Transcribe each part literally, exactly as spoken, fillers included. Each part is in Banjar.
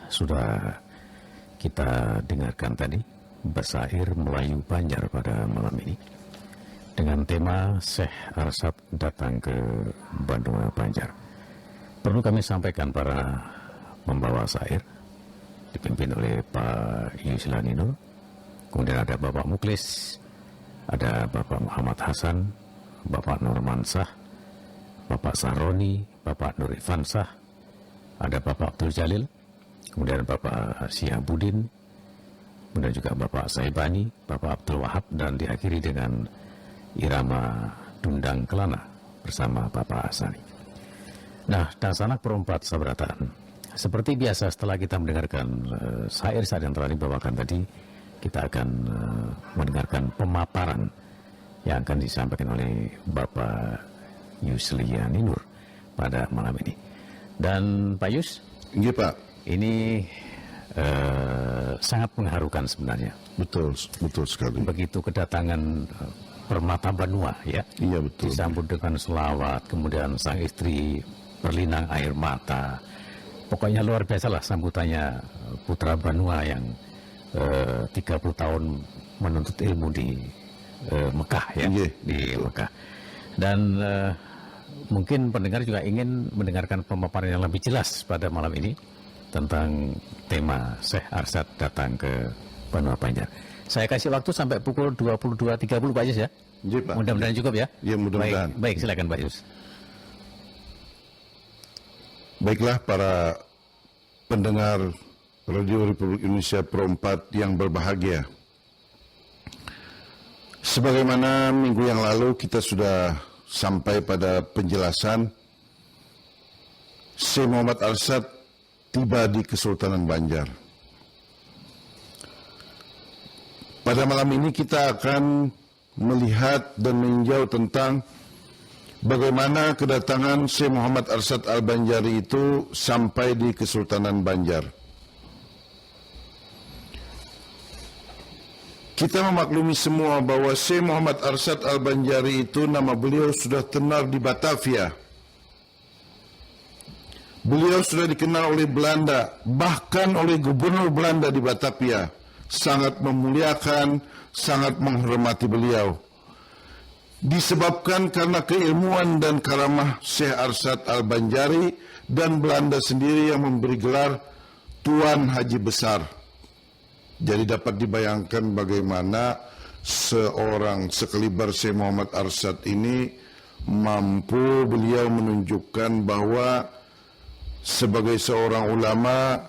Sudah kita dengarkan tadi, basyair Melayu Banjar pada malam ini dengan tema Syekh Arsad datang ke Banua Banjar. Perlu kami sampaikan, para pembawa syair dipimpin oleh Pak Yusla Ninur, kemudian ada Bapak Muklis, ada Bapak Muhammad Hasan, Bapak Nurman Sah, Bapak Sahroni, Bapak Nur Irfan Sah, ada Bapak Abdul Jalil, kemudian Bapak Syihabuddin, kemudian juga Bapak Saibani, Bapak Abdul Wahab, dan diakhiri dengan irama Dundang Kelana bersama Bapak Asani. Nah, Dangsanak Perumpat Sabarataan, seperti biasa, setelah kita mendengarkan, eh, syair-syair yang telah dibawakan tadi, kita akan, eh, mendengarkan pemaparan yang akan disampaikan oleh Bapak Yusliani Nur pada malam ini. Dan Pak Yus, Nggih, Pak. ini, eh, sangat mengharukan sebenarnya. Betul, betul sekali. Begitu kedatangan, eh, Permata Banua, ya, Iya, betul. disambut dengan selawat, kemudian sang istri berlinang air mata. Pokoknya luar biasa lah sambutannya, eh, putra Banua yang, eh, tiga puluh tahun menuntut ilmu di, eh, Mekah, ya, Iya, di Mekah. Dan, eh, mungkin pendengar juga ingin mendengarkan pemaparan yang lebih jelas pada malam ini tentang tema Syekh Arsad datang ke Banua Banjar. Saya kasih waktu sampai pukul dua puluh dua tiga puluh, Pak Yus, ya. Nggih, Pak. Mudah-mudahan cukup, ya. Ya, mudah-mudahan. Baik, baik, silakan, Pak Yus. Baiklah, para pendengar Radio Republik Indonesia Pro empat yang berbahagia. Sebagaimana minggu yang lalu kita sudah sampai pada penjelasan, Syekh Muhammad Arsad tiba di Kesultanan Banjar. Pada malam ini kita akan melihat dan meninjau tentang bagaimana kedatangan Syekh Muhammad Arsad Al-Banjari itu sampai di Kesultanan Banjar. Kita memaklumi semua bahwa Syekh Muhammad Arsad Al-Banjari itu nama beliau sudah tenar di Batavia. Beliau sudah dikenal oleh Belanda, bahkan oleh gubernur Belanda di Batavia, sangat memuliakan, sangat menghormati beliau. Disebabkan karena keilmuan dan karamah Syekh Arsad Al-Banjari dan Belanda sendiri yang memberi gelar Tuan Haji Besar. Jadi dapat dibayangkan bagaimana seorang sekaliber Syekh Muhammad Arsad ini mampu beliau menunjukkan bahwa sebagai seorang ulama,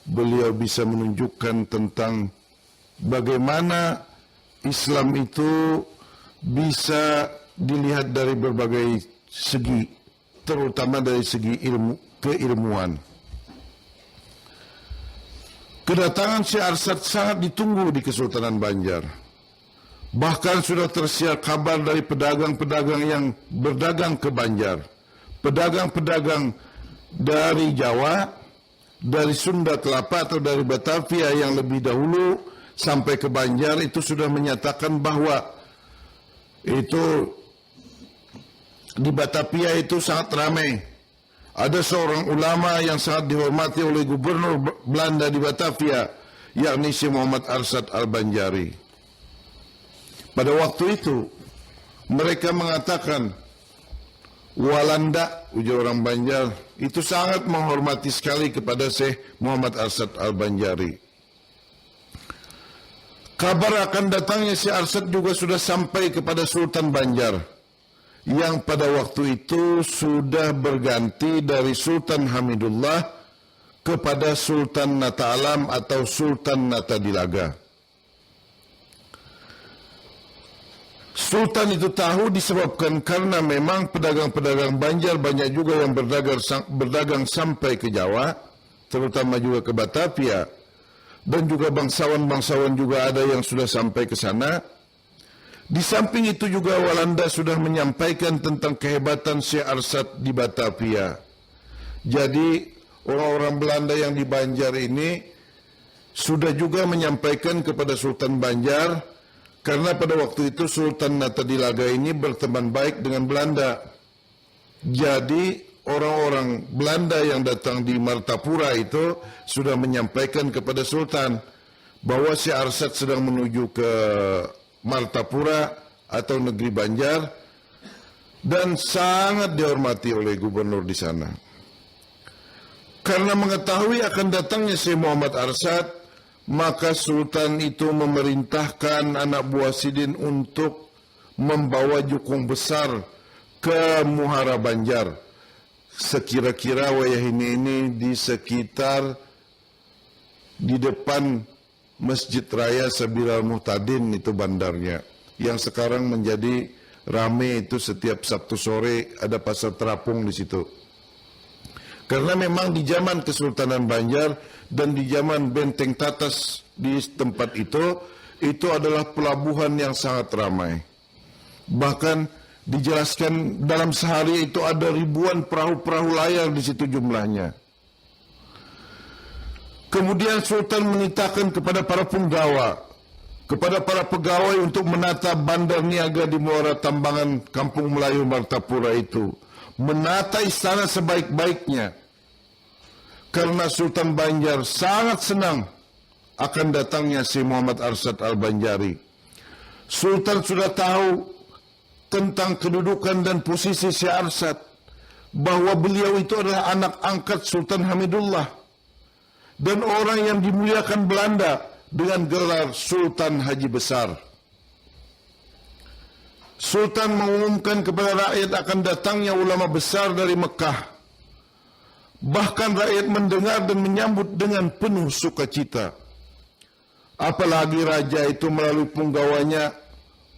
beliau bisa menunjukkan tentang bagaimana Islam itu bisa dilihat dari berbagai segi, terutama dari segi ilmu, keilmuan. Kedatangan Syekh Arsad sangat ditunggu di Kesultanan Banjar. Bahkan sudah tersiar kabar dari pedagang-pedagang yang berdagang ke Banjar. Pedagang-pedagang dari Jawa, dari Sunda Kelapa atau dari Batavia yang lebih dahulu sampai ke Banjar itu sudah menyatakan bahwa itu di Batavia itu sangat ramai. Ada seorang ulama yang sangat dihormati oleh gubernur Be-, Belanda di Batavia, yakni Syekh Muhammad Arsad Al-Banjari. Pada waktu itu, mereka mengatakan, "Walanda," ujar orang Banjar, "itu sangat menghormati sekali kepada Syekh Muhammad Arsad Al-Banjari." Kabar akan datangnya Syekh Arsad juga sudah sampai kepada Sultan Banjar, yang pada waktu itu sudah berganti dari Sultan Hamidullah kepada Sultan Nata Alam atau Sultan Nata Dilaga. Sultan itu tahu disebabkan karena memang pedagang-pedagang Banjar banyak juga yang berdagang, berdagang sampai ke Jawa, terutama juga ke Batavia, dan juga bangsawan-bangsawan juga ada yang sudah sampai ke sana. Di samping itu juga Walanda sudah menyampaikan tentang kehebatan Syekh Arsad di Batavia. Jadi orang-orang Belanda yang di Banjar ini sudah juga menyampaikan kepada Sultan Banjar, karena pada waktu itu Sultan Nata Dilaga ini berteman baik dengan Belanda. Jadi orang-orang Belanda yang datang di Martapura itu sudah menyampaikan kepada Sultan bahwa Syekh Arsad sedang menuju ke Martapura atau negeri Banjar dan sangat dihormati oleh gubernur di sana. Karena mengetahui akan datangnya Syekh Muhammad Arsad, maka Sultan itu memerintahkan anak buah sidin untuk membawa jukung besar ke Muhara Banjar. Sekira-kira wayah ini, ini di sekitar, di depan Masjid Raya Sabilal Muhtadin itu bandarnya, yang sekarang menjadi rame itu setiap Sabtu sore ada pasar terapung di situ. Karena memang di zaman Kesultanan Banjar dan di zaman Benteng Tatas di tempat itu, itu adalah pelabuhan yang sangat ramai. Bahkan dijelaskan dalam sehari itu ada ribuan perahu-perahu layar di situ jumlahnya. Kemudian Sultan menitahkan kepada para punggawa, kepada para pegawai untuk menata bandar niaga di Muara Tambangan Kampung Melayu Martapura itu. Menata istana sebaik-baiknya. Karena Sultan Banjar sangat senang akan datangnya Syekh Muhammad Arsad Al-Banjari. Sultan sudah tahu tentang kedudukan dan posisi Syekh Arsad, bahwa beliau itu adalah anak angkat Sultan Hamidullah dan orang yang dimuliakan Belanda dengan gelar Sultan Haji Besar. Sultan mengumumkan kepada rakyat akan datangnya ulama besar dari Mekah. Bahkan rakyat mendengar dan menyambut dengan penuh sukacita. Apalagi raja itu melalui punggawanya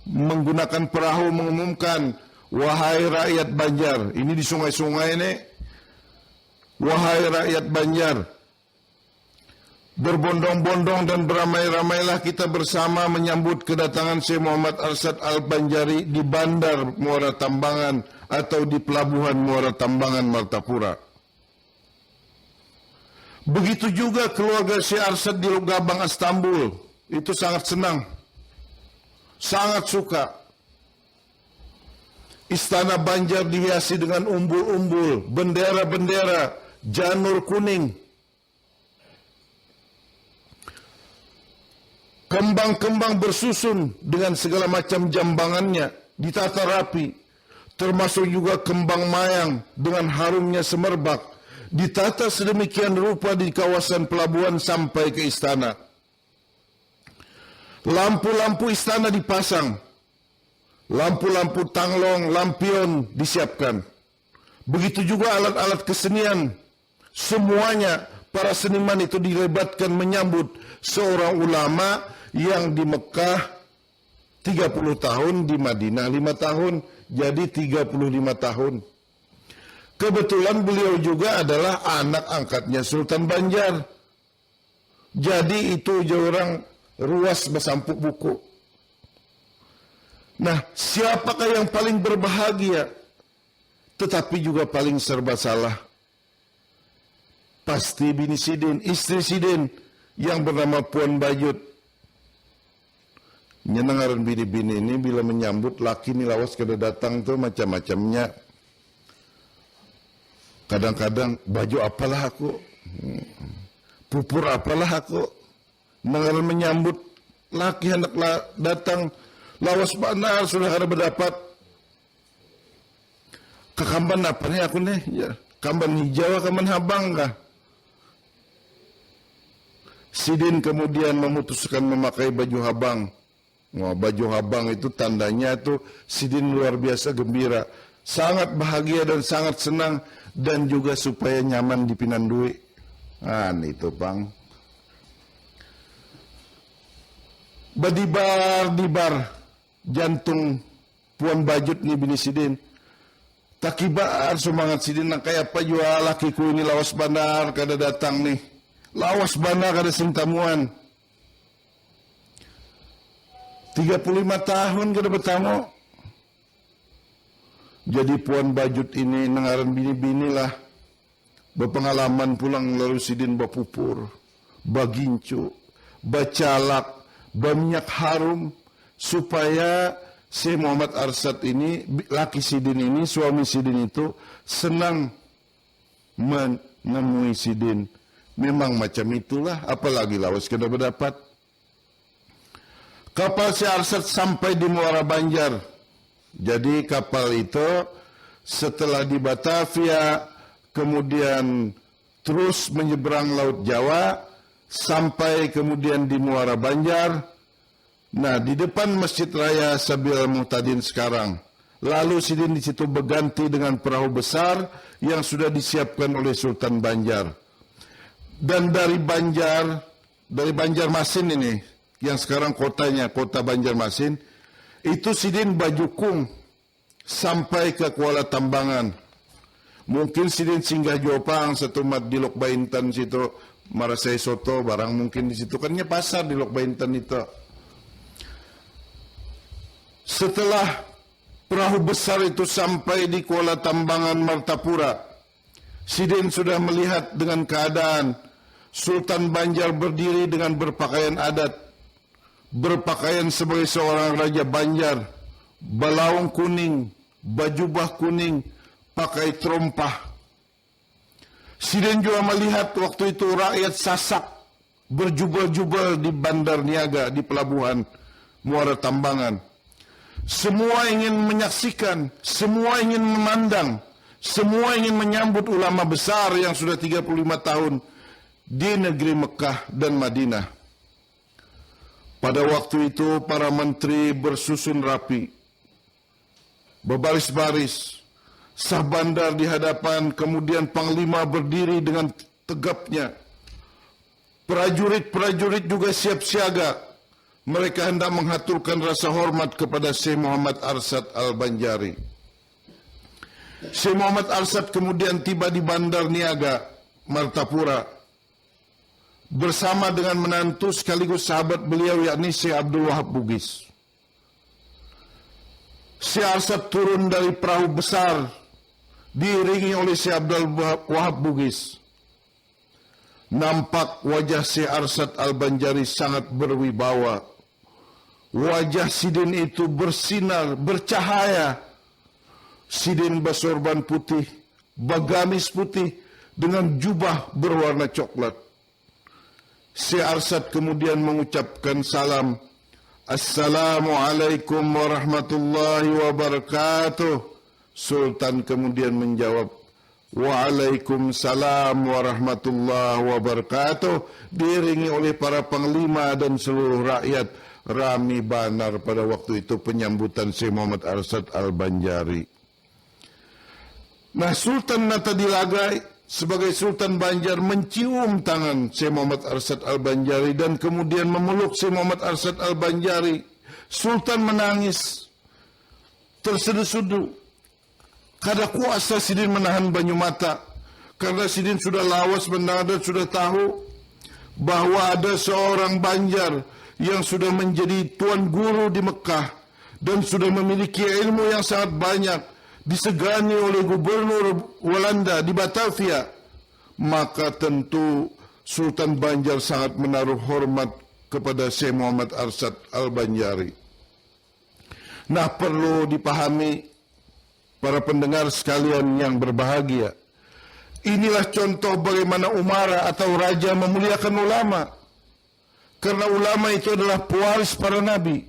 menggunakan perahu mengumumkan, "Wahai rakyat Banjar," ini di sungai-sungai nih, "Wahai rakyat Banjar, berbondong-bondong dan beramai-ramailah kita bersama menyambut kedatangan Syekh Muhammad Arsad Al-Banjari di Bandar Muara Tambangan atau di Pelabuhan Muara Tambangan, Martapura." Begitu juga keluarga Syekh Arsad di Lok Gabang, Astambul, itu sangat senang, sangat suka. Istana Banjar dihiasi dengan umbul-umbul, bendera-bendera, janur kuning. Kembang-kembang bersusun dengan segala macam jambangannya, ditata rapi, termasuk juga kembang mayang dengan harumnya semerbak, ditata sedemikian rupa di kawasan pelabuhan sampai ke istana. Lampu-lampu istana dipasang, lampu-lampu tanglong, lampion disiapkan. Begitu juga alat-alat kesenian. Semuanya para seniman itu dilebatkan menyambut seorang ulama yang di Mekah tiga puluh tahun, di Madinah lima tahun, jadi tiga puluh lima tahun. Kebetulan beliau juga adalah anak angkatnya Sultan Banjar. Jadi itu aja orang ruas basampuk buku. Nah, siapakah yang paling berbahagia tetapi juga paling serba salah? Pasti bini sidin, istri sidin yang bernama Puan Bajut. Nya nang ngaran bini-bini ini bila menyambut laki ni lawas kada datang tu macam-macamnya. Kadang-kadang, "Baju apalah aku? Pupur apalah aku?" Nang ngaran menyambut laki handak la-, datang, lawas banar sudah kada badapat. "Kakamban apa nih aku nih?" Ya, kamban hijau kah, kamban habang kah? Sidin kemudian memutuskan memakai baju habang. Wah, baju habang itu tandanya itu sidin luar biasa gembira, sangat bahagia dan sangat senang, dan juga supaya nyaman dipinandui. Nah, itu pang. Badibar-dibar jantung Puan Bajut ni bini sidin. Takibar sumangat sidin, nang kaya apa jua lakiku ini lawas banar kada datang nih. Lawas banar kada sing tamuan. Tiga puluh lima tahun kada batamu. Jadi Puan Bajut ini nang ngaran bini-bini lah. Bapangalaman pulang lalu sidin bapupur, bagincu, bacalak, baminyak harum, supaya si Muhammad Arsad ini, bi-, laki sidin ini, suami sidin itu senang menemui sidin. Memang macam itulah, apalagi lawas kada berdapat. Kapal si Arsat sampai di Muara Banjar. Jadi kapal itu setelah di Batavia, kemudian terus menyeberang Laut Jawa, sampai kemudian di Muara Banjar. Nah, di depan Masjid Raya Sabil Muhtadin sekarang. Lalu sidin di situ berganti dengan perahu besar yang sudah disiapkan oleh Sultan Banjar. Dan dari Banjar, dari Banjarmasin ini, yang sekarang kotanya, kota Banjarmasin, itu sidin bajukung sampai ke Kuala Tambangan. Mungkin sidin singgah jua pang satumat di Lok Baintan situ, marasai soto barang mungkin di situ. Kan nya pasar di Lok Baintan itu. Setelah perahu besar itu sampai di Kuala Tambangan, Martapura, sidin sudah melihat dengan keadaan Sultan Banjar berdiri dengan berpakaian adat, berpakaian sebagai seorang raja Banjar, balaung kuning, bajubah kuning, pakai terompah. Sidin jua melihat waktu itu rakyat Sasak berjubel-jubel di Bandar Niaga, di pelabuhan Muara Tambangan. Semua ingin menyaksikan, semua ingin memandang, semua ingin menyambut ulama besar yang sudah tiga puluh lima tahun di negeri Mekah dan Madinah. Pada waktu itu, para menteri bersusun rapi, berbaris-baris. Sah Bandar di hadapan, kemudian Panglima berdiri dengan tegapnya. Prajurit-prajurit juga siap siaga. Mereka hendak menghaturkan rasa hormat kepada Syekh Muhammad Arsad Al-Banjari. Syekh Muhammad Arsad kemudian tiba di Bandar Niaga, Martapura, bersama dengan menantu sekaligus sahabat beliau, yakni Syekh Abdul Wahab Bugis. Syekh Arsad turun dari perahu besar diiringi oleh Syekh Abdul Wahab Bugis. Nampak wajah Syekh Arsad Al-Banjari sangat berwibawa. Wajah sidin itu bersinar, bercahaya. Sidin basorban putih, bagamis putih, dengan jubah berwarna coklat. Syekh Arsad kemudian mengucapkan salam, "Assalamualaikum warahmatullahi wabarakatuh." Sultan kemudian menjawab, "Waalaikumsalam warahmatullahi wabarakatuh," diiringi oleh para panglima dan seluruh rakyat. Rami banar pada waktu itu penyambutan Syekh Muhammad Arsad Al-Banjari. Nah, Sultan Nata Dilagai sebagai Sultan Banjar mencium tangan Syekh Muhammad Arsad Al-Banjari dan kemudian memeluk Syekh Muhammad Arsad Al-Banjari. Sultan menangis tersedu-sedu. Kada kuasa sidin menahan banyu mata karena sidin sudah lawas mendengar dan sudah tahu bahwa ada seorang Banjar yang sudah menjadi tuan guru di Mekah dan sudah memiliki ilmu yang sangat banyak, disegani oleh gubernur Walanda di Batavia, maka tentu Sultan Banjar sangat menaruh hormat kepada Syekh Muhammad Arsad Al-Banjari. Nah, perlu dipahami para pendengar sekalian yang berbahagia, inilah contoh bagaimana umara atau raja memuliakan ulama. Karena ulama itu adalah pewaris para nabi.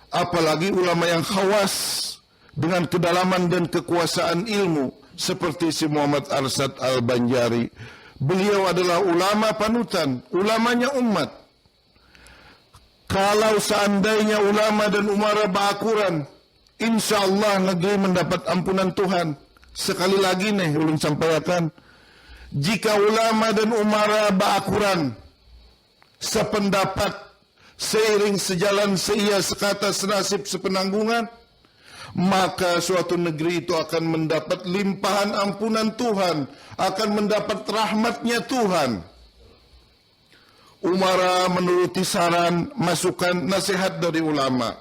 Apalagi ulama yang khawas dengan kedalaman dan kekuasaan ilmu seperti si Muhammad Arsad Al-Banjari. Beliau adalah ulama panutan, ulamanya umat. Kalau seandainya ulama dan umara baakuran, insya Allah negeri mendapat ampunan Tuhan. Sekali lagi nih, ulun sampaikan, jika ulama dan umara baakuran, sependapat, seiring, sejalan, seia, sekata, senasib, sepenanggungan, maka suatu negeri itu akan mendapat limpahan ampunan Tuhan, akan mendapat rahmatnya Tuhan. Umara menuruti saran, masukan, nasihat dari ulama.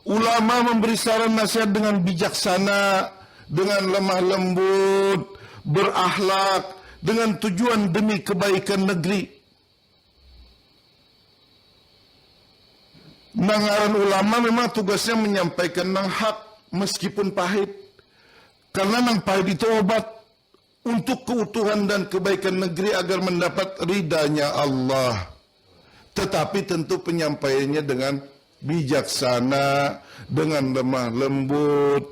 Ulama memberi saran nasihat dengan bijaksana, dengan lemah lembut, berakhlak, dengan tujuan demi kebaikan negeri. Nang ngaran ulama memang tugasnya menyampaikan nang hak meskipun pahit. Karena nang pahit itu obat. untuk keutuhan dan kebaikan negeri agar mendapat ridanya Allah. Tetapi tentu penyampaiannya dengan bijaksana, dengan lemah lembut.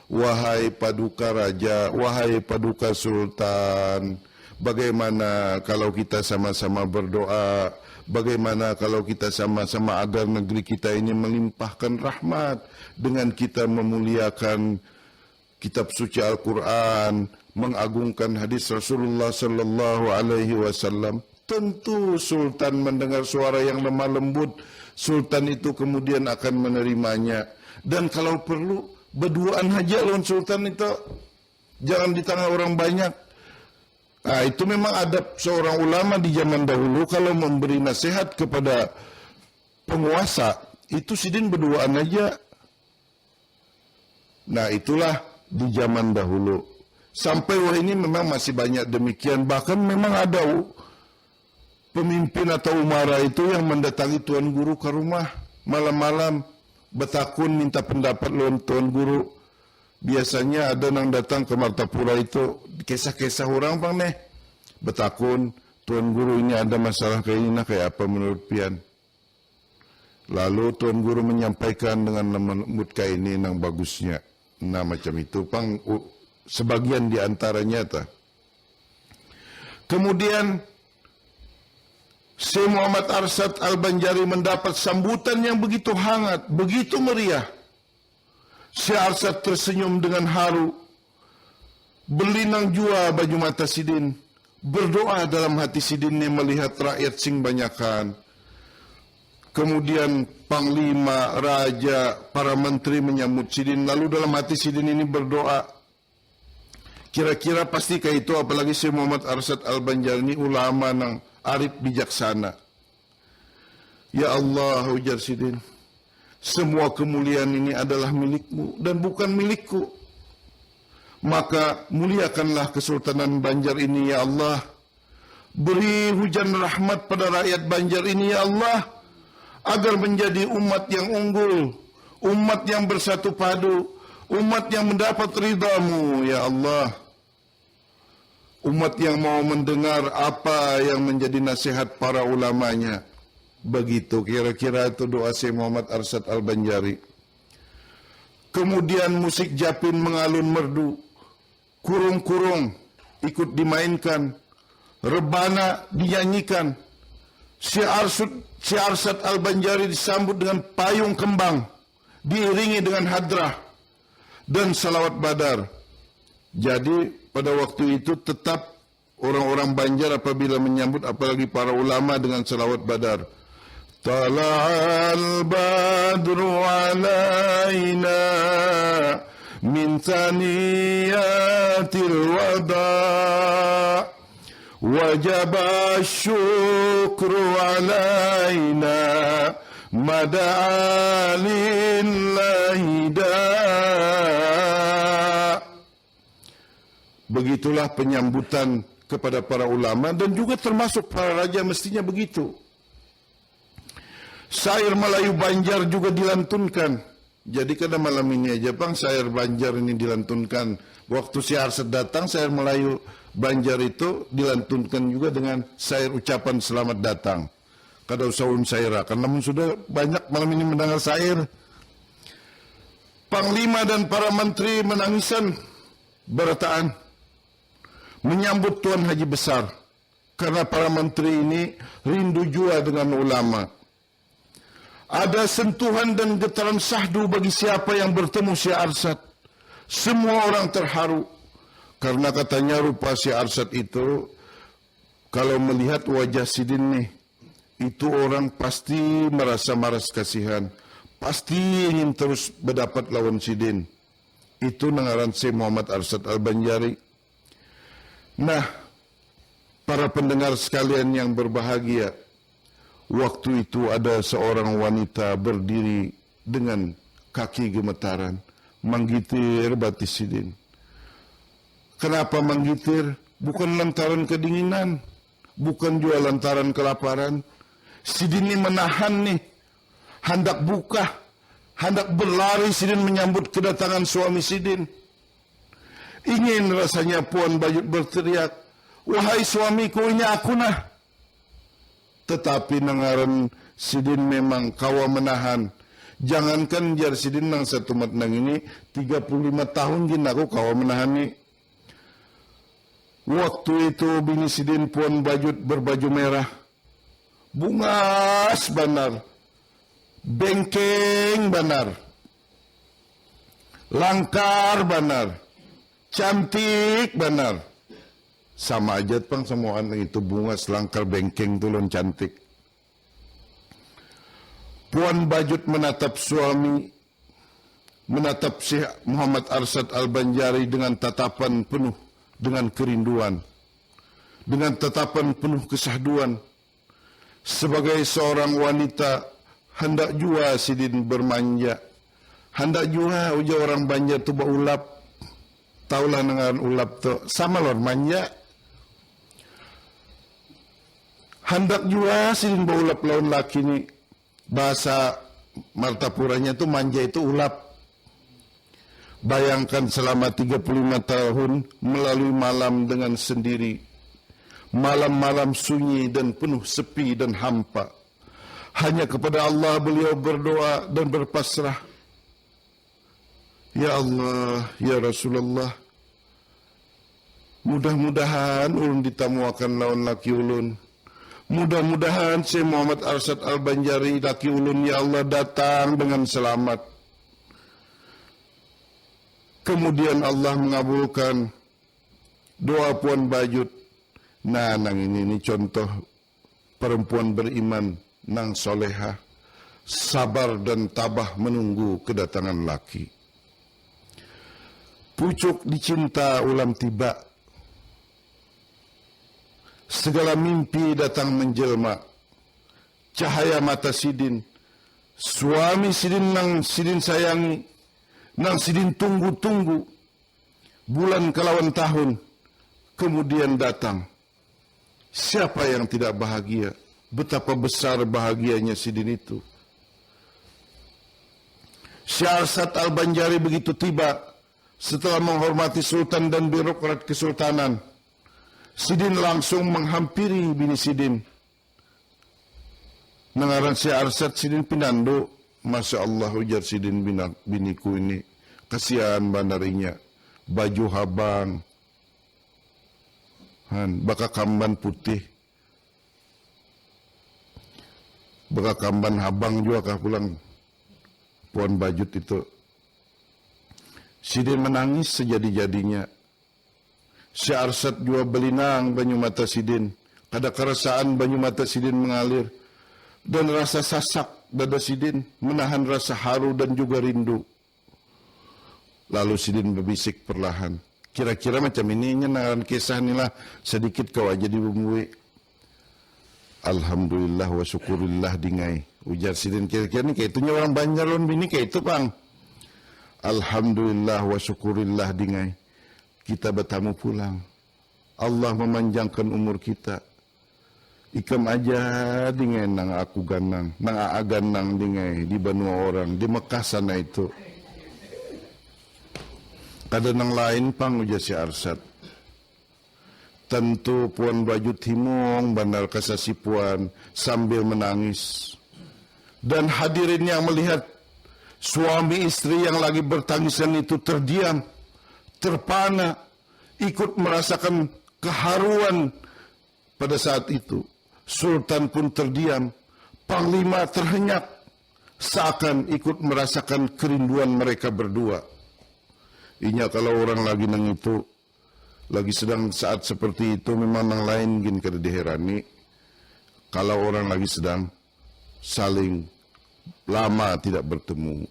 Wahai paduka raja, wahai paduka sultan, bagaimana kalau kita sama-sama berdoa? Bagaimana kalau kita sama-sama agar negeri kita ini melimpahkan rahmat dengan kita memuliakan kitab suci Al-Quran, mengagungkan hadis Rasulullah Sallallahu Alaihi Wasallam? Tentu sultan mendengar suara yang lemah lembut, sultan itu kemudian akan menerimanya. Dan kalau perlu, berduaan aja lawan sultan itu. Jangan di tengah orang banyak. Nah, itu memang adab seorang ulama di zaman dahulu, kalau memberi nasihat kepada penguasa, itu sidin berduaan aja. Nah, itulah di zaman dahulu. Sampai wah ini memang masih banyak demikian. Bahkan memang ada pemimpin atau umara itu yang mendatangi tuan guru ke rumah malam-malam, betakun, minta pendapat lawan tuan guru. Biasanya ada nang datang ke Martapura itu, kisah-kisah orang pang nih. Betakun, "Tuan guru, ini ada masalah kayak ini, nah, kayak apa menurut pian?" Lalu tuan guru menyampaikan dengan lemah lembut kaini nang bagusnya. Nah, macam itu pang, u-, sebagian di antaranya ta. Kemudian Syekh Muhammad Arsyad Al-Banjari mendapat sambutan yang begitu hangat, begitu meriah. Syekh Arsyad tersenyum dengan haru. Belinang jua banyu mata sidin. Berdoa dalam hati sidin ni melihat rakyat sing banyakan. Kemudian panglima, raja, para menteri menyambut sidin. Lalu dalam hati sidin ini berdoa. Kira-kira pasti kaya itu, apalagi Syekh Muhammad Arsyad Al-Banjari ni ulama nang arif bijaksana. Ya Allah, ujar sidin, semua kemuliaan ini adalah milikmu dan bukan milikku. Maka muliakanlah Kesultanan Banjar ini, ya Allah. Beri hujan rahmat pada rakyat Banjar ini, ya Allah, agar menjadi umat yang unggul, umat yang bersatu padu, umat yang mendapat ridhamu, ya Allah. Umat yang mau mendengar apa yang menjadi nasihat para ulamanya. Begitu kira-kira itu doa Syekh Muhammad Arsyad Al-Banjari. Kemudian musik japin mengalun merdu, kurung-kurung ikut dimainkan, rebana dinyanyikan. Syekh Arsyad, Syekh Arsyad Al-Banjari disambut dengan payung kembang, diiringi dengan hadrah dan salawat badar. Jadi pada waktu itu tetap orang-orang Banjar apabila menyambut apalagi para ulama dengan salawat badar. Tala'al badru alaina min thaniyatil wada, wajaba syukru alaina mada'a lillahi da. Begitulah penyambutan kepada para ulama dan juga termasuk para raja, mestinya begitu. Syair Melayu Banjar juga dilantunkan. Jadi kada malam ini aja pang syair Banjar ini dilantunkan. Waktu Syekh Arsyad datang, syair Melayu Banjar itu dilantunkan juga dengan syair ucapan selamat datang. Kada usah ulun syairakan, namun sudah banyak malam ini mendengar syair. Panglima dan para menteri menangisan berataan menyambut Tuan Haji Besar, karena para menteri ini rindu jua dengan ulama. Ada sentuhan dan getaran syahdu bagi siapa yang bertemu Syekh Arsyad. Semua orang terharu, karena katanya rupa Syekh Arsyad itu, kalau melihat wajah sidin nih, itu orang pasti merasa maras kasihan, pasti ingin terus berdapat lawan sidin. Itu nang ngaran Syekh Muhammad Arsyad Al-Banjari. Nah, para pendengar sekalian yang berbahagia, waktu itu ada seorang wanita berdiri dengan kaki gemetaran, manggitir batis sidin. Kenapa manggitir? Bukan lantaran kedinginan, bukan jua lantaran kelaparan. Sidin ni menahan nih, handak buka, handak berlari sidin menyambut kedatangan suami sidin. Ingin rasanya Puan Bajut berteriak, "Wahai suamiku, ini aku nah." Tetapi nang ngaran sidin memang kawa menahan. Jangankan jar sidin nang satumat nang ini, tiga puluh lima tahun gin aku kawa menahan ni. Waktu itu bini sidin Puan Bajut berbaju merah. Bungas banar. Bengkeng banar. Langkar banar. Cantik banar. Sama aja pang samuaan itu bungas, langkar, bengkeng tu lawan cantik. Puan Bajut menatap suami, menatap Syekh Muhammad Arsyad Al-Banjari dengan tatapan penuh dengan kerinduan, dengan tatapan penuh kesahduan. Sebagai seorang wanita, handak jua sidin bermanja. Handak jua, ujar orang Banjar tu, baulap. Taulah nang ngaran ulap tu, sama lawan manja. Handak jua sidin baulap lawan laki ni. Bahasa Martapuranya tu manja itu ulap. Bayangkan selama tiga puluh lima tahun melalui malam dengan sendiri. Malam-malam sunyi dan penuh sepi dan hampa. Hanya kepada Allah beliau berdoa dan berpasrah. Ya Allah, ya Rasulullah, mudah-mudahan ulun ditamuakan lawan laki ulun. Mudah-mudahan Syekh Muhammad Arsyad Al-Banjari, laki ulun, ya Allah, datang dengan selamat. Kemudian Allah mengabulkan doa Puan Bajut. Nah, nang ini ni contoh perempuan beriman nang soleha, sabar dan tabah menunggu kedatangan laki. Pucuk dicinta ulam tiba. Segala mimpi datang menjelma. Cahaya mata sidin, suami sidin nang sidin sayangi, nang sidin tunggu-tunggu, bulan kalawan tahun kemudian datang. Siapa yang tidak bahagia? Betapa besar bahagianya sidin itu. Syekh Arsyad Al-Banjari begitu tiba, setelah menghormati sultan dan birokrat kesultanan, sidin langsung menghampiri bini sidin. Nang ngaran Syekh Arsyad sidin pinandu. Masya Allah, ujar sidin, bina-, biniku ini. Kasihan banar inya. Baju habang. Han, bakakamban putih. Bakakamban habang jua kah pulang Puan Bajut itu. Sidin menangis sejadi-jadinya. Syekh Arsyad jua belinang banyu mata sidin. Kada kerasaan banyu mata sidin mengalir. Dan rasa sasak dada sidin menahan rasa haru dan juga rindu. Lalu sidin bebisik perlahan. Kira-kira macam ini inya nang ngaran kisah ni lah, sedikit kawa aja dibumbui. Alhamdulillah wa syukurillah dingai. Ujar sidin kira-kira ni kaitunya orang Banjar lawan bini kaitu pang. Alhamdulillah wa syukurillah dingai. Kita betamu pulang. Allah memanjangkan umur kita. Ikam aja dingai nang aku ganang, nang aa ganang dingai di banua orang, di Mekah sana itu. Kada nang lain pang, ujar si Arsad. Tentu Puan Bajut himung banar kasasi Puan sambil menangis. Dan hadirin yang melihat suami istri yang lagi bertangisan itu terdiam, terpana, ikut merasakan keharuan pada saat itu. Sultan pun terdiam, Panglima terhenyak, seakan ikut merasakan kerinduan mereka berdua. Inya kalau orang lagi nang itu, lagi sedang saat seperti itu, memang nang lain gin kada diherani. Kalau orang lagi sedang saling lama tidak bertemu.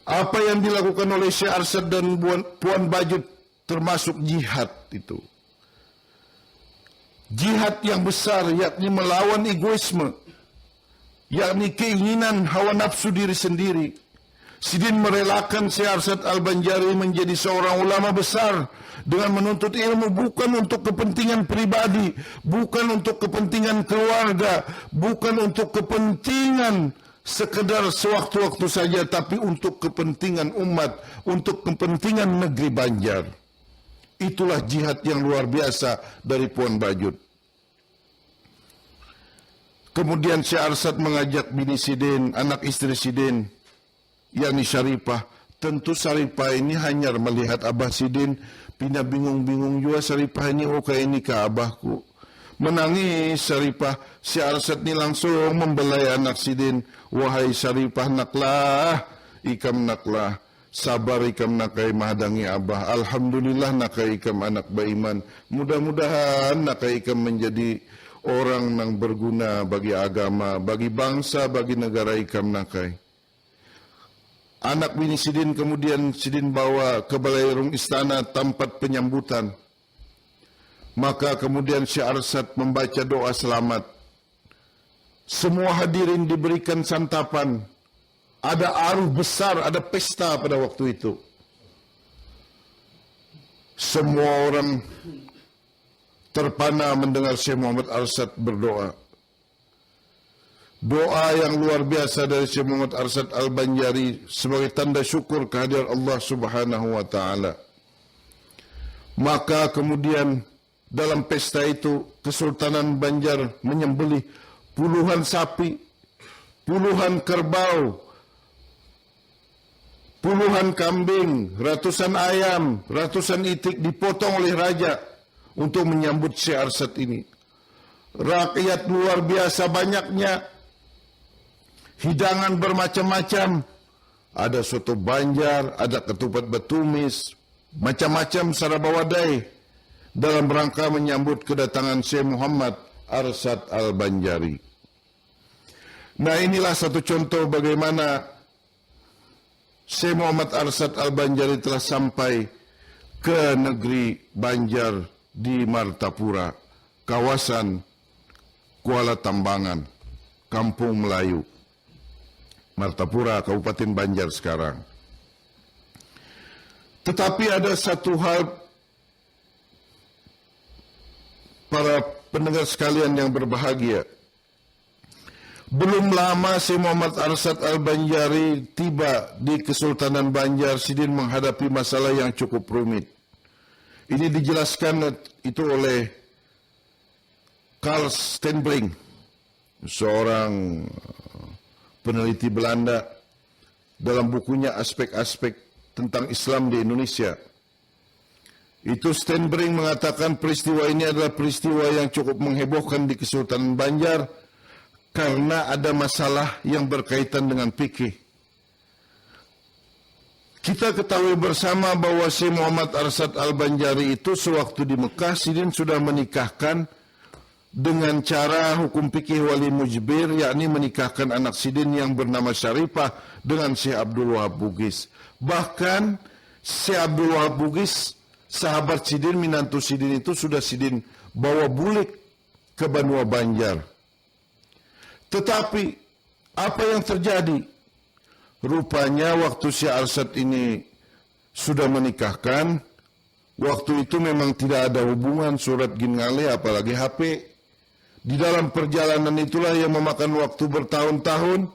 Apa yang dilakukan oleh Syekh Arsad dan Buan-, Puan Bajut termasuk jihad itu. Jihad yang besar, yakni melawan egoisme, yakni keinginan hawa nafsu diri sendiri. Sidin merelakan Syekh Arsad Al-Banjari menjadi seorang ulama besar dengan menuntut ilmu bukan untuk kepentingan pribadi, bukan untuk kepentingan keluarga, bukan untuk kepentingan sekedar sewaktu-waktu saja, tapi untuk kepentingan umat, untuk kepentingan negeri Banjar. Itulah jihad yang luar biasa dari Puan Bajut. Kemudian Syekh Arsad mengajak bini sidin, anak istri sidin, yakni Syarifah. Tentu Syarifah ini hanyar melihat abah sidin, pina bingung-bingung jua Syarifah ini, oh, kaya ini kah abahku. Menangis Syarifah, Syekh Arsad ni langsung membelai anak sidin, wahai Syarifah naklah, ikam naklah, sabar ikam nakai mahadangi abah. Alhamdulillah nakai ikam anak baiman. Mudah-mudahan nakai ikam menjadi orang nang berguna bagi agama, bagi bangsa, bagi negara ikam nakai. Anak bini sidin kemudian sidin bawa ke balairung istana tampat penyambutan. Maka kemudian Syekh Arsad membaca doa selamat. Semua hadirin diberikan santapan. Ada aruh besar, ada pesta pada waktu itu. Semua orang terpana mendengar Syekh Muhammad Arsad berdoa. Doa yang luar biasa dari Syekh Muhammad Arsad Al-Banjari sebagai tanda syukur kehadiran Allah Subhanahu wa Ta'ala. Maka kemudian dalam pesta itu, Kesultanan Banjar menyembelih puluhan sapi, puluhan kerbau, puluhan kambing, ratusan ayam, ratusan itik dipotong oleh raja untuk menyambut Syekh Arsad ini. Rakyat luar biasa banyaknya, hidangan bermacam-macam, ada soto Banjar, ada ketupat betumis, macam-macam saraba wadai dalam rangka menyambut kedatangan Syekh Muhammad Arsad Al-Banjari. Nah, inilah satu contoh bagaimana Syekh Muhammad Arsad Al-Banjari telah sampai ke negeri Banjar di Martapura, kawasan Kuala Tambangan, Kampung Melayu, Martapura, Kabupaten Banjar sekarang. Tetapi ada satu hal, para pendengar sekalian yang berbahagia, belum lama Syekh Muhammad Arsad Al-Banjari tiba di Kesultanan Banjar, sidin menghadapi masalah yang cukup rumit. Ini dijelaskan itu oleh Carl Stenbring, seorang peneliti Belanda, dalam bukunya Aspek-Aspek Tentang Islam di Indonesia. Itu Stenbring mengatakan peristiwa ini adalah peristiwa yang cukup menghebohkan di Kesultanan Banjar karena ada masalah yang berkaitan dengan fikih. Kita ketahui bersama bahwa Syekh Muhammad Arsad Al-Banjari itu sewaktu di Mekah, sidin sudah menikahkan dengan cara hukum fikih wali mujbir, yakni menikahkan anak sidin yang bernama Syarifah dengan Syekh Abdul Wahab Bugis. Bahkan Syekh Abdul Wahab Bugis, sahabat sidin, minantu sidin itu sudah sidin bawa bulik ke banua Banjar. Tetapi apa yang terjadi? Rupanya waktu Syekh Arsad ini sudah menikahkan, waktu itu memang tidak ada hubungan, surat gin ngalih, apalagi H P. Di dalam perjalanan itulah yang memakan waktu bertahun-tahun,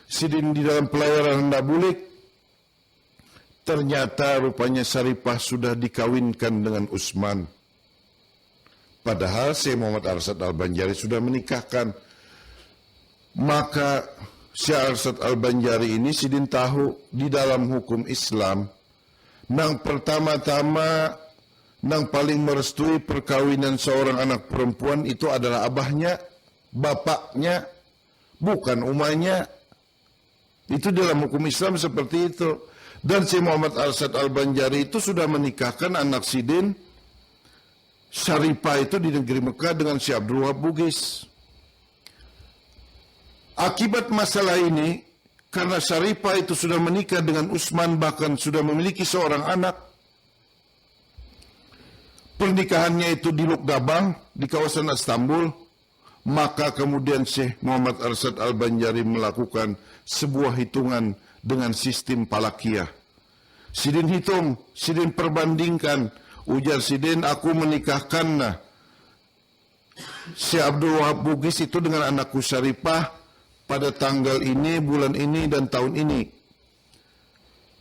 sidin di dalam pelayaran hendak bulik, ternyata rupanya Syarifah sudah dikawinkan dengan Usman. Padahal Syekh Muhammad Arsad Al-Banjari sudah menikahkan. Maka Syekh Arsad Al-Banjari ini sidin tahu di dalam hukum Islam, nang pertama-tama, nang paling merestui perkawinan seorang anak perempuan itu adalah abahnya, bapaknya, bukan umanya. Itu dalam hukum Islam seperti itu. Dan Syekh Muhammad Arsad Al-Banjari itu sudah menikahkan anak sidin Syarifah itu di negeri Mekah dengan Syekh Abdul Wahab Bugis. Akibat masalah ini, karena Syarifah itu sudah menikah dengan Usman, bahkan sudah memiliki seorang anak, pernikahannya itu di Luk Gabang, di kawasan Istanbul, maka kemudian Syekh Muhammad Arsad Al-Banjari melakukan sebuah hitungan dengan sistem falakiyah. Sidin hitung, sidin perbandingkan, ujar sidin, aku menikahkan nah Syekh Abdul Wahab Bugis itu dengan anakku Syarifah, pada tanggal ini, bulan ini, dan tahun ini.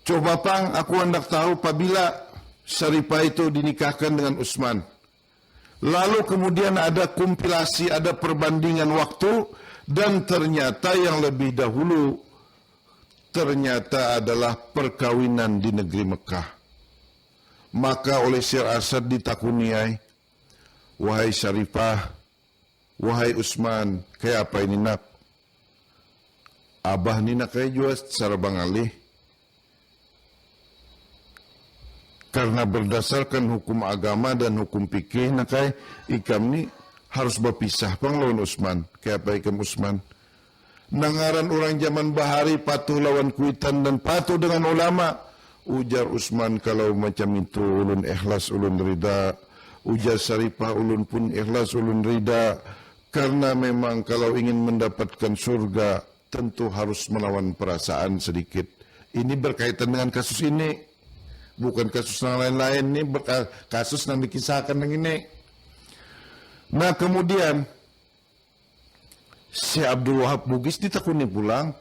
Coba pang, aku hendak tahu pabila Syarifah itu dinikahkan dengan Usman. Lalu kemudian ada kompilasi, ada perbandingan waktu, dan ternyata yang lebih dahulu ternyata adalah perkawinan di negeri Mekah. Maka oleh Syekh Arsyad ditakuni ai, "Wahai Syarifah, wahai Usman, kaya apa ini nak?" Abah ni nak ai jua sara bangalih. Karena berdasarkan hukum agama dan hukum fikih nak ai, ikam ni harus bapisah pang lawan Usman. Kaya apa ikam Usman? Nang ngaran urang jaman bahari patuh lawan kuitan dan patuh dengan ulama. Ujar Usman, kalau macam itu ulun ikhlas, ulun rida. Ujar Syarifah, ulun pun ikhlas, ulun rida. Karena memang kalau ingin mendapatkan surga, tentu harus melawan perasaan sedikit. Ini berkaitan dengan kasus ini. Bukan kasus yang lain-lain, ini berka- kasus yang dikisahkan yang ini. Nah, kemudian si Abdul Wahab Bugis ditakuni pulang,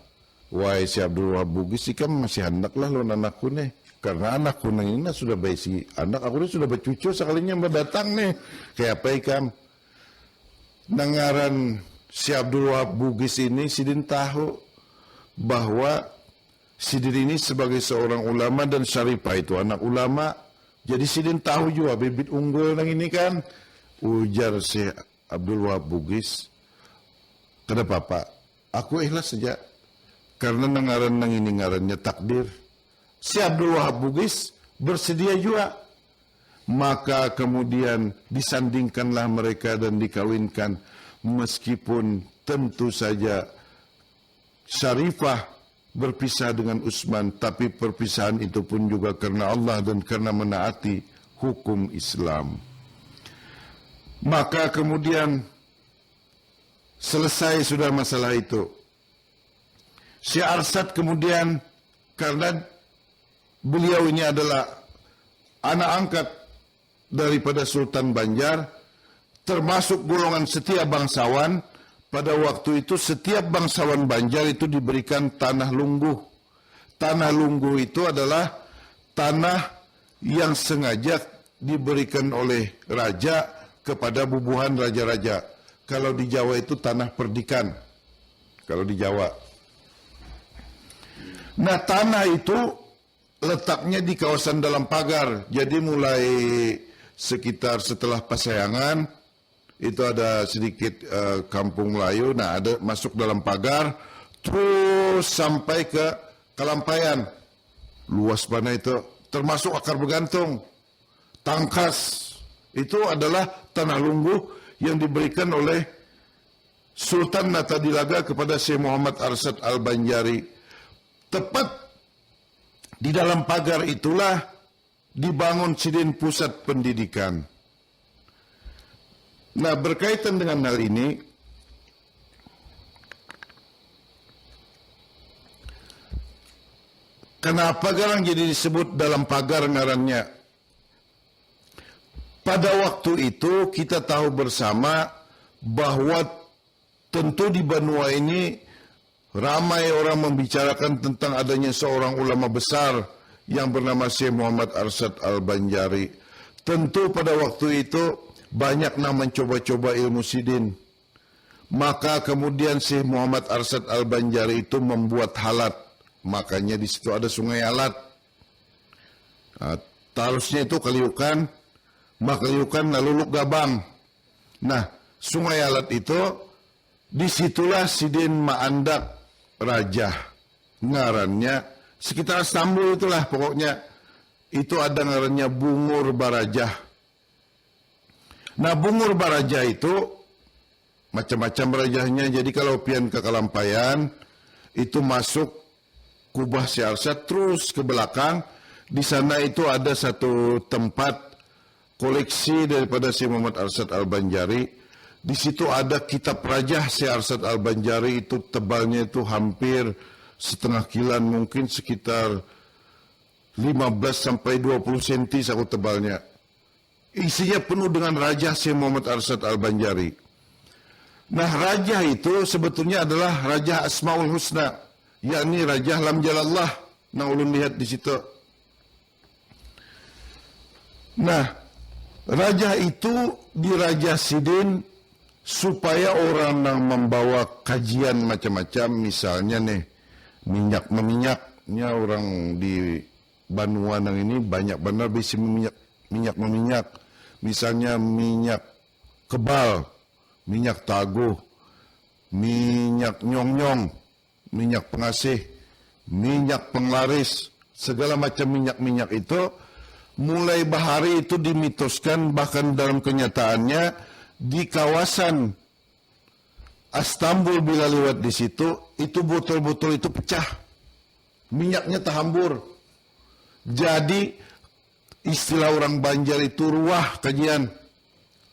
"Wahai si Abdul Wahab Bugis, ikam masih handak lah lawan anakku nih. Karena anakku nang ini nah sudah baisi anak, aku ni sudah bacucu sakalinya mendatang nih. Kaya apa ikam?" Nang ngaran si Abdul Wahab Bugis ini sidin tahu bahwa sidin ini sebagai seorang ulama dan Syarifah itu anak ulama. Jadi sidin tahu jua bibit unggul nang ini kan. Ujar si Abdul Wahab Bugis, "Kada apa-apa, aku ikhlas saja. Karena nang ngaran nang ini ngarannya takdir." Si Abdul Wahab Bugis bersedia jua. Maka kemudian disandingkanlah mereka dan dikawinkan, meskipun tentu saja Syarifah berpisah dengan Usman, tapi perpisahan itu pun juga karena Allah dan karena menaati hukum Islam. Maka kemudian selesai sudah masalah itu. Si Arsyad kemudian, karena beliau ini adalah anak angkat daripada Sultan Banjar, termasuk golongan setia bangsawan. Pada waktu itu, setiap bangsawan Banjar itu diberikan tanah lungguh. Tanah lungguh itu adalah tanah yang sengaja diberikan oleh raja kepada bubuhan raja-raja. Kalau di Jawa itu tanah perdikan. Kalau di Jawa. Nah, tanah itu letaknya di kawasan Dalam Pagar. Jadi mulai sekitar setelah Pasayangan, itu ada sedikit, eh, Kampung Melayu, nah, ada masuk Dalam Pagar, terus sampai ke Kalampayan. Luas mana itu, termasuk Akar Begantung, Tangkas. Itu adalah tanah lungguh yang diberikan oleh Sultan Natadilaga kepada Syekh Muhammad Arsyad Al-Banjari. Tepat di Dalam Pagar itulah dibangun sidin pusat pendidikan. Nah, berkaitan dengan hal ini, kenapa garang jadi disebut Dalam Pagar ngarannya? Pada waktu itu kita tahu bersama bahwa tentu di banua ini ramai orang membicarakan tentang adanya seorang ulama besar yang bernama Syekh Muhammad Arsyad Al-Banjari. Tentu pada waktu itu banyak nang mencoba-coba ilmu sidin. Maka kemudian Syekh Muhammad Arsyad Al-Banjari itu membuat halat. Makanya di situ ada Sungai Alat. Nah, tarusnya itu Kaliukan, Makaliukan, Naluluk, Gabang. Nah, Sungai Alat itu, disitulah sidin maandak raja. Ngarannya sekitar Stambul itulah pokoknya. Itu ada ngarannya Bungur Barajah. Nah, Bungur Barajah itu macam-macam rajahnya. Jadi kalau pian ke Kalampayan, itu masuk kubah Syekh Arsyad terus ke belakang. Di sana itu ada satu tempat koleksi daripada Syekh Muhammad Arsyad Al-Banjari. Di situ ada kitab rajah Syekh Arsyad Al-Banjari, itu tebalnya itu hampir setengah kilan, mungkin sekitar lima belas sampai dua puluh senti saku tebalnya. Isinya penuh dengan rajah Syekh Muhammad Arsyad Al-Banjari. Nah, rajah itu sebetulnya adalah rajah Asmaul Husna, yakni rajah Lam Jalallah nang ulun lihat di situ. Nah, rajah itu dirajah sidin supaya orang nang membawa kajian macam-macam, misalnya nih, minyak meminyaknya orang di banua nang ini banyak benar bisi minyak, minyak meminyak, misalnya minyak kebal, minyak taguh, minyak nyong-nyong, minyak pengasih, minyak penglaris, segala macam minyak-minyak itu mulai bahari itu dimitoskan, bahkan dalam kenyataannya di kawasan Astambul bila lewat di situ, itu botol-botol itu pecah, minyaknya tahambur. Jadi istilah orang Banjar itu ruah kajian,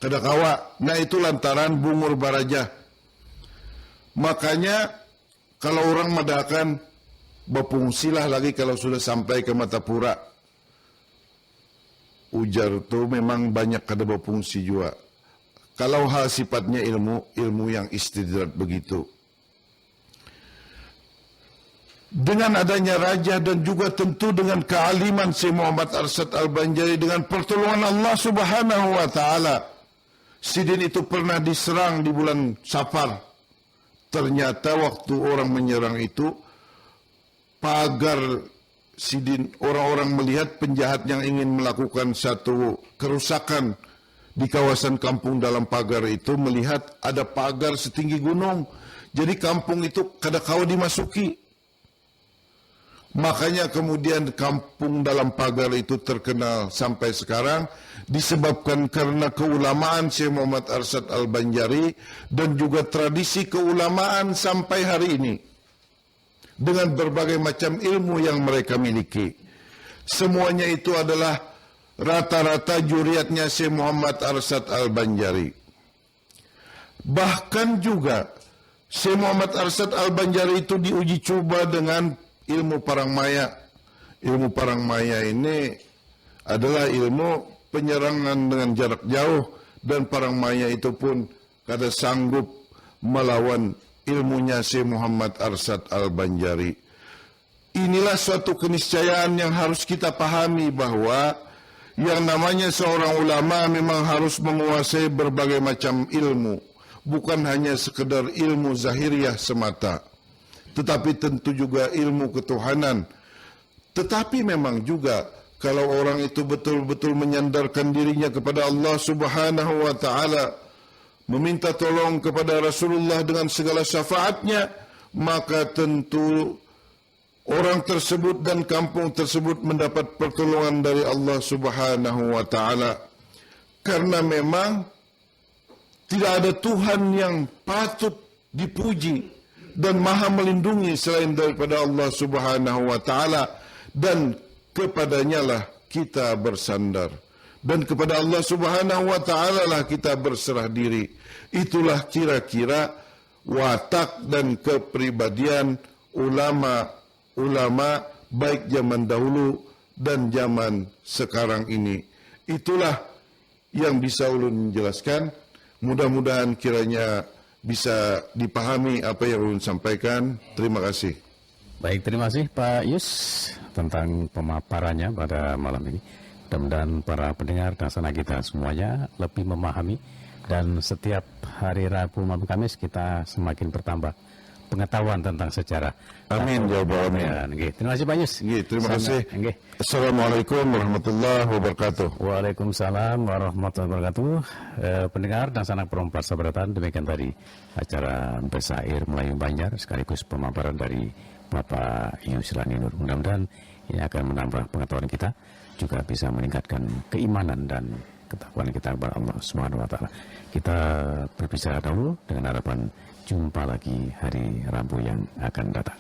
kada kawa. Nah, itu lantaran bungur barajah. Makanya kalau orang madahakan, bapungsilah lagi kalau sudah sampai ke Martapura, ujar tu memang banyak kada bapungsi jua. Kalau hal sifatnya ilmu, ilmu yang istidrat begitu. Dengan adanya rajah dan juga tentu dengan kealiman Syekh Muhammad Arsyad Al-Banjari dengan pertolongan Allah Subhanahu wa Ta'ala, sidin itu pernah diserang di bulan Safar. Ternyata waktu orang menyerang itu, pagar sidin, orang-orang melihat penjahat yang ingin melakukan satu kerusakan di kawasan kampung dalam pagar itu melihat ada pagar setinggi gunung. Jadi kampung itu kada kawa dimasuki. Makanya kemudian kampung dalam pagar itu terkenal sampai sekarang disebabkan karena keulamaan Syekh Muhammad Arsyad Al-Banjari dan juga tradisi keulamaan sampai hari ini dengan berbagai macam ilmu yang mereka miliki. Semuanya itu adalah rata-rata juriatnya Syekh Muhammad Arsyad Al-Banjari. Bahkan juga Syekh Muhammad Arsyad Al-Banjari itu diuji coba dengan ilmu parang maya. Ilmu parang maya ini adalah ilmu penyerangan dengan jarak jauh, dan parang maya itu pun kada sanggup melawan ilmunya Syekh Muhammad Arsyad Al-Banjari. Inilah suatu keniscayaan yang harus kita pahami bahwa yang namanya seorang ulama memang harus menguasai berbagai macam ilmu, bukan hanya sekedar ilmu zahiriah semata, tetapi tentu juga ilmu ketuhanan. Tetapi memang juga kalau orang itu betul-betul menyandarkan dirinya kepada Allah Subhanahu wa Ta'ala, meminta tolong kepada Rasulullah dengan segala syafaatnya, maka tentu orang tersebut dan kampung tersebut mendapat pertolongan dari Allah Subhanahu wa Ta'ala. Karena memang tidak ada Tuhan yang patut dipuji dan maha melindungi selain daripada Allah Subhanahu wa Ta'ala, dan kepadanyalah kita bersandar. Dan kepada Allah Subhanahu wa Ta'ala lah kita berserah diri. Itulah kira-kira watak dan kepribadian ulama-ulama baik zaman dahulu dan zaman sekarang ini. Itulah yang bisa ulun jelaskan. Mudah-mudahan kiranya bisa dipahami apa yang ulun sampaikan. Terima kasih. Baik, terima kasih Pak Yus tentang pemaparannya pada malam ini. Mudah-mudahan para pendengar dan sanak kita semuanya lebih memahami, dan setiap hari Rabu malam Kamis kita semakin bertambah pengetahuan tentang sejarah. Amin, ya rabbal alamin. Ya, nggih. Terima kasih Pak Yus. Nggih, terima kasih. Nggih. Assalamualaikum warahmatullahi wabarakatuh. Waalaikumsalam warahmatullahi wabarakatuh. Eh, pendengar dan sanak perompat sabarataan, demikian tadi acara Besair Melayu Banjar sekaligus pemaparan dari Bapak Yusrani Nur. Mudah-mudahan ini akan menambah pengetahuan kita, juga bisa meningkatkan keimanan dan ketakwaan kita kepada Allah Subhanahu wa Taala. Kita berpisah dahulu dengan harapan jumpa lagi hari Rabu yang akan datang.